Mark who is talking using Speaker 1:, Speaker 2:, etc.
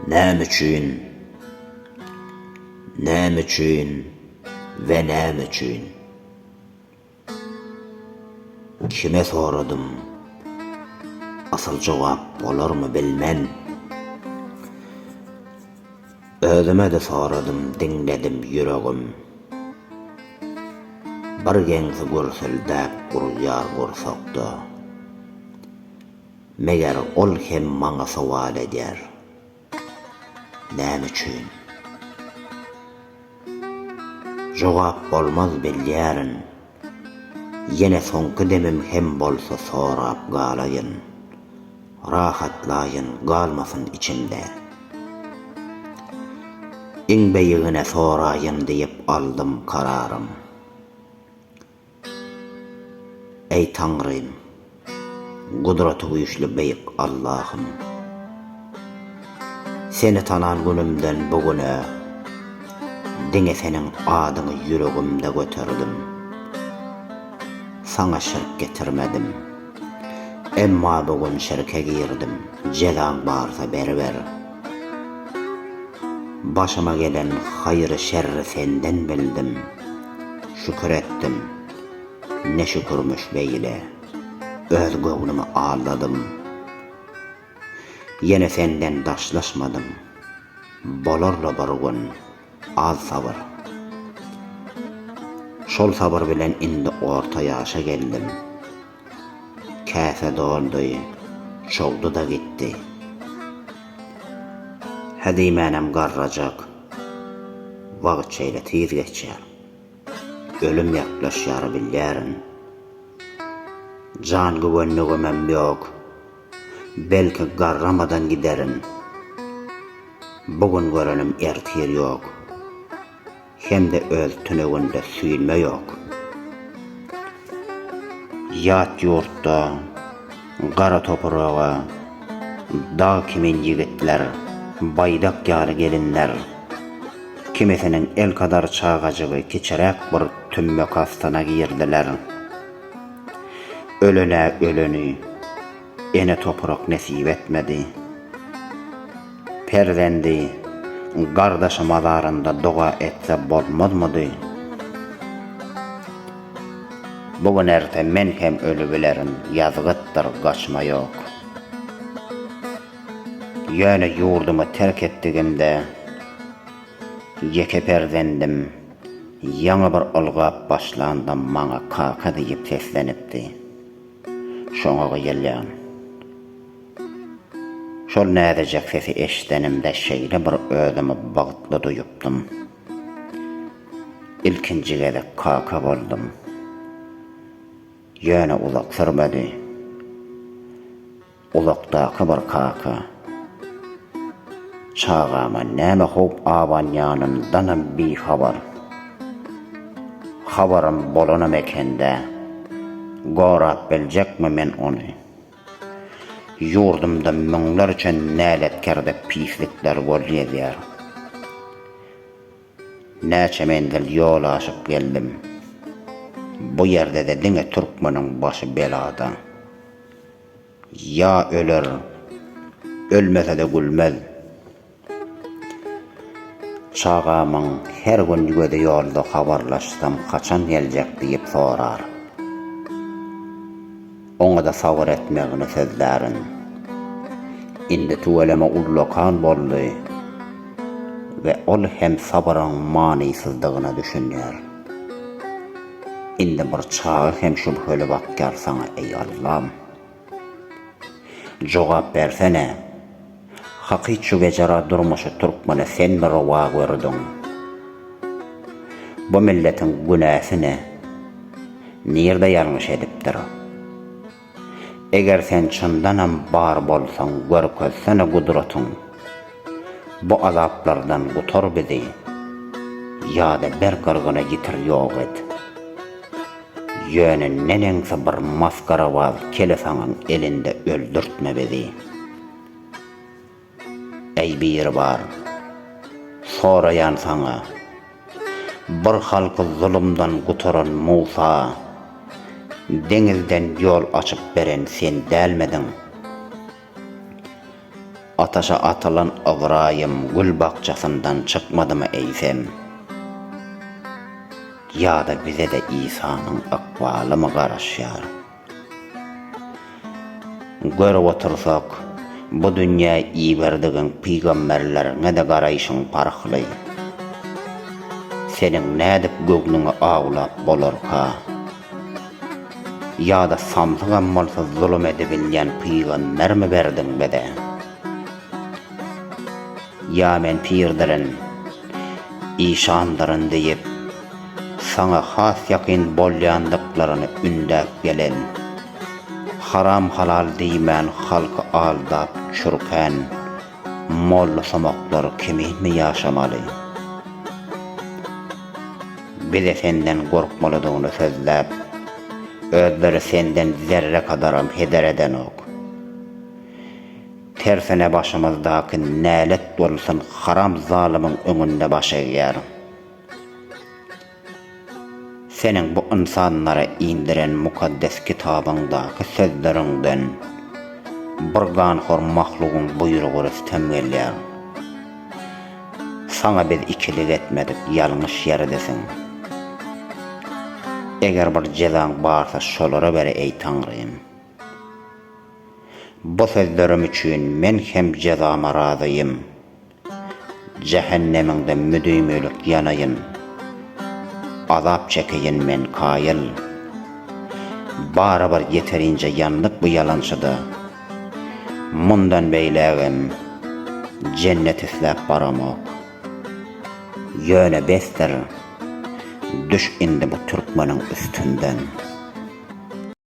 Speaker 1: Näme üçin? Näme üçin we näme üçin? Kime soradym? Asyl jogap bolarmy bilmen. Özüme-de soradym, diňledim ýüregim. Bir geňsi gürsüldäp urýar gursakda. Meger ol hem maňa sowal edýär. Näme üçin? Jogap bolmaz bilýärin. Ýene soňky demim hem bolsa sorap galaýyn. Rahatlaýyn galmasyn içimde. Iň beýigine soraýyn diýip aldym kararym. Eý Taňrym! Gudraty güýçli beýik Allahym! Seni tanan günümden bu güne diňe Seniň adyňy ýüregimde göterdim. Saňa şirk getirmedim. Emma bu gün şirke girdim, jezaň barsa beriber. Başyma gelen haýry-şerri Senden bildim. Şükür etdim. Ne şükürmiş beýle. Öz göwnümi aldadym. Ýene senden daşlaşmadym. Bolar-la bir gün, az sabyr. Şol sabyr bilen indi orta ýaşa geldim. Käse doldy, çogdy-da gitdi. Hä diýmänem garrajak. Wagt şeýle tiz geçýär. Ölüm ýaklaşýar bilýärin. Jan güwenligimem ýok. Belki garramadan giderin. Bu gün görenim ertir ýok. Hem-de öz tüneginde süýnme ýok. Ýat ýurtda gara topraga dag kimin ýigitler, baýdak ýaly gelinler, kimisiniň elkadar çagajygy kiçiräk bir tümmek astyna girdiler. Ölen-ä öleni ene toprak nesip etmedi. Perzendi, gardaşy mazarynda doga etse bolmazmydy? Bu gün-erte men hem ölübilerin, ýazgytdyr, gaçma ýok. Ýöne ýurdumy terk etdigimde, ýeke perzendim ýaňy bir ylgap başlanda maňa kaka diýip seslenipdi. Şoňa gyýylýan. Şol näzijek sesi eşidenimde şeýle bir özümi bagtly duýupdym. Ilkinji gezek kaka boldum. Ýöne uzak sürmedi. Uzakdaky bir kaka. Çagama näme howp abanýanyndanam bihabar. Habarym bolanam eken-dä. Gorap biljekmi men ony? Ýurdumda müňlerçe näletkerde pislikler gol gezýär. Näçe menzil ýol aşyp geldim. Bu ýerde-de diňe türkmeniň başy belada. Ýa öler, ölmese-de gülmez. Çagamyň her gün gözi ýolda habarlaşsam haçan geljek diýip sorar. Oňa-da sabyr etmegini sözlärin. Indi tüweleme ullakan boldy we ol hem sabyryň manysyzdygyna düşünýär. Indi bir çaga hem şübheli bakýar saňa eý Allam. Jogap bersene. Hakyt şu bejara durmuşy türkmene senmi rowa gördüň? Bu milletiň günäsi ne? Nirde ýalňyş edipdir? Eger sen çyndanam bar bolsaň görkezsene gudratyň. Bu azaplardan gutar bizi. Ýa-da ber gyrgyna ýitir ýok et. Ýöne neneňsi bir masgarabaz kelesaňyň elinde öldürtme bizi. Eý Biribar! Soraýan saňa, bir halky zulumdan gutaran Musa, deňizden ýol açyp beren sen dälmidiň? Ataşa atylan Ybraýym gül bakjasyndan çykmadymy eýsem? Ýa-da bize-de Isanyň ykbalymy garaşýar? Görüp otursak, bu dünýä iberdigiň pygamberleriňe-de garaýşyň parhly. Seniň nädip göwnüňi awlap bolarka? Ýa-da samsygam bolsa zulum edibilýän pygambermi berdiň bize? Ýa men pirdirin, işandyryn diýip, saňa has ýakyn bolýandyklaryny ündäp gelen, haram-halal diýmän halky aldap çürkän mollasumaklar kiminmi ýaşamaly? Bize senden gorkmalydygyny sözläp, özleri senden zerre kadaram heder edenok. Tersine başymyzdaky nälet bolsun haram zalymyň öňünde baş egýär. Seniň bu ynsanlara indiren mukaddes kitabyňdaky sözleriňden bir ganhor mahlugyň buýrugy rüstem gelýär. Saňa biz ikilik etmedik, ýalňyş ýerdesiň. Eger bir jezaň barsa şolara ber eý Taňrym. Bu sözlerim üçin men hem jezama razyýym. Jähennemiňde müdimilik ýanaýyn. Azap çekeýin men kaýyl. Barybir ýeterinje ýandyk bu ýalançyda. Mundan beýlägem jennet isläp baramok. Ýöne besdir, düş indi bu türkmeniň üstünden.